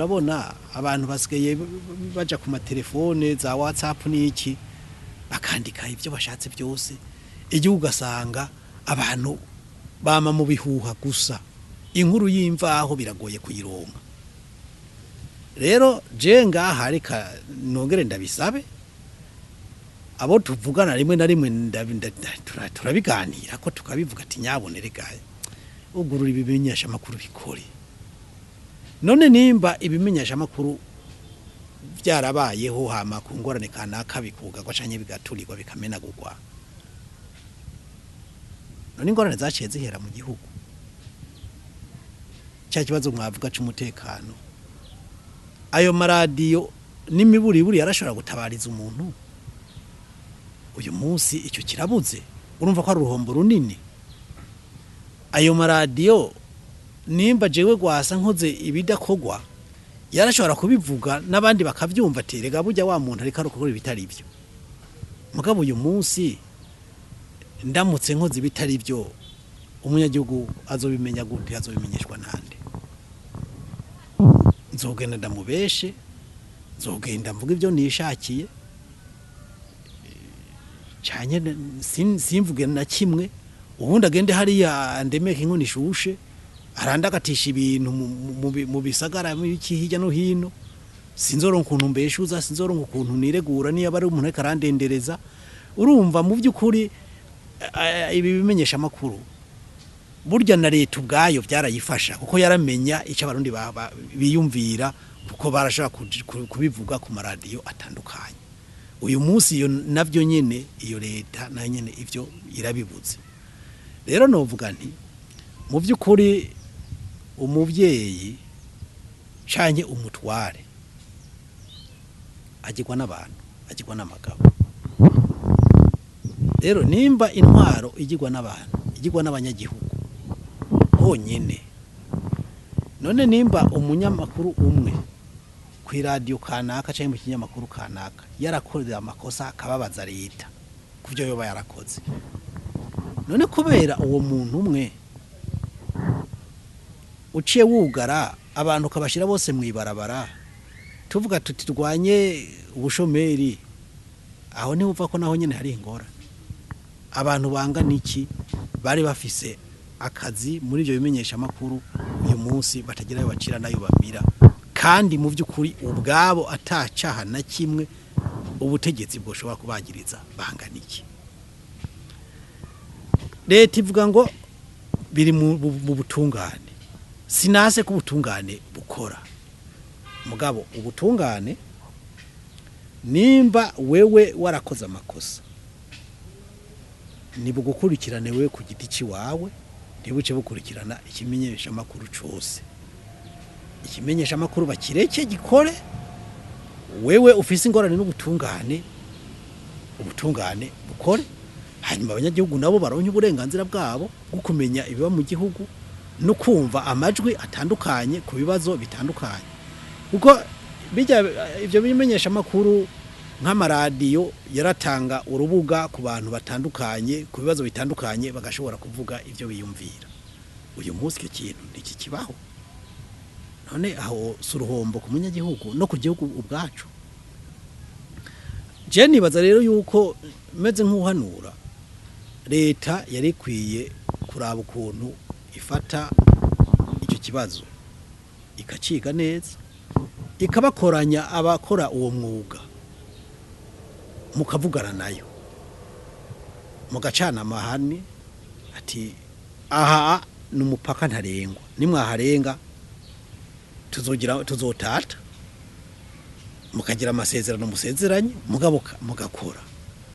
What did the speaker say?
Urabona abantu basigaye baja ku matelefone za WhatsApp n'iki, bakandika ibyo bashatse byose, igihugu ugasanga abantu bama mu bihuha gusa, inkuru y'imvaho biragoye kuyironka. Rero je ngaha reka nongere ndabisabe abo tuvugana, rimwe na rimwe turabiganira ko tukabivuga ati: "Nyabone reka ugurura ibimenyesha amakuru bikore." None nimba ibimenyesha amakuru byarabayeho, hama ku ngorane kanaka bikugarwa canke bigaturirwa, bikamenagurwa, none ingorane zaciye zihera mu gihugu? Cya kibazo mwavuga c'umutekano, ayo maradiyo n'imiburiburi yarashobora gutabariza umuntu. Uyu munsi icyo kirabuze, urumva ko ari uruhombo runini. Ayo maradiyo, nimba jewe gwasa nkoze ibidakogwa, yarashobora kubivuga n'abandi bakavyumva ati: "Rega burya wa muntu ariko arukora ibitari byo." Mugabo uyu munsi ndamutse nkoze ibitari byo, umunyagihugu azobimenya gute? Azobimenyeshwa nande? Nzogenda ndamubeshe? Nzogenda mvuga ibyo nishakiye canye simvuge na kimwe, ubundi agende hariya ndemeke inkono ishushe, arandagatisha ibintu mu bisagara iki hirya no hino? Sinzoronka ukuntu mbeshuza, sinzoronka ukuntu niregura niyo ari umuntu ariko arandendereza. Urumva mu by'ukuri ibi bimenyesha amakuru burya na leta ubwayo byarayifasha, kuko yaramenya icyo Abarundi biyumvira, kuko barashobora kubivuga ku maradiyo atandukanye. Uyu munsi iyo navyo nyene, iyo leta nayo nyene ivyo irabibuze. Rero novuga nti mu by'ukuri umuvyeyi canke umutware agirwa n'abantu, agirwa n'amagabo. Rero nimba intwaro igirwa n'abantu, igirwa n'abanyagihugu honyine, none nimba umunyamakuru umwe ku iradiyo kanaka cyangwa mu kinyamakuru kanaka yarakoze amakosa akababaza leta ku byo yoba yarakoze, none kubera uwo muntu umwe uciye wugara abantu ukabashyira bose mu ibarabara, tuvuga tuti turwanye ubushomeri, aho ntiwumva ko naho nyine hari ingorane? Abantu bangana iki bari bafise akazi muri ibyo bimenyeshamakuru, uyu munsi batagira ayo bacira n'ayo bamira, kandi mu by'ukuri ubwabo atacaha na kimwe ubutegetsi bwoshobora kubagiriza, bangana iki? Leta ivuga ngo biri mu butungane. Sinase ko ubutungane bukora, mugabo ubutungane, nimba wewe warakoze amakosa, nibugukurikirane wewe ku giti ciwawe, ntibuce bukurikirana ikimenyesha makuru cose. Ikimenyesha makuru bakireke gikore. Wewe ufise ingorane n'ubutungane, ubutungane bukore, hanyuma abanyagihugu nabo baronke uburenganzira bwabo bwo kumenya ibiba mu gihugu no kumva amajwi atandukanye ku bibazo bitandukanye, kuko bijya ibyo bimenyesha makuru nk'amaradiyo yaratanga urubuga ku bantu batandukanye, ku bibazo bitandukanye, bagashobora kuvuga ibyo biyumvira. Uyu munsi icyo kintu ntikikibaho. None aho si uruhombo ku munyagihugu no ku gihugu ubwacu? Je nibaza rero yuko meze nk'uhanura leta, yari ikwiye kuraba ukuntu ifata icyo kibazo, ikaciga neza, ikabakoranya abakora uwo mwuga, mukavugana nayo, mugacana amahani ati: "Aha ni umupaka ntarengwa, nimwaharenga tuzogira tuzotata." Mukagira amasezerano musezeranye, mugabo mugakora.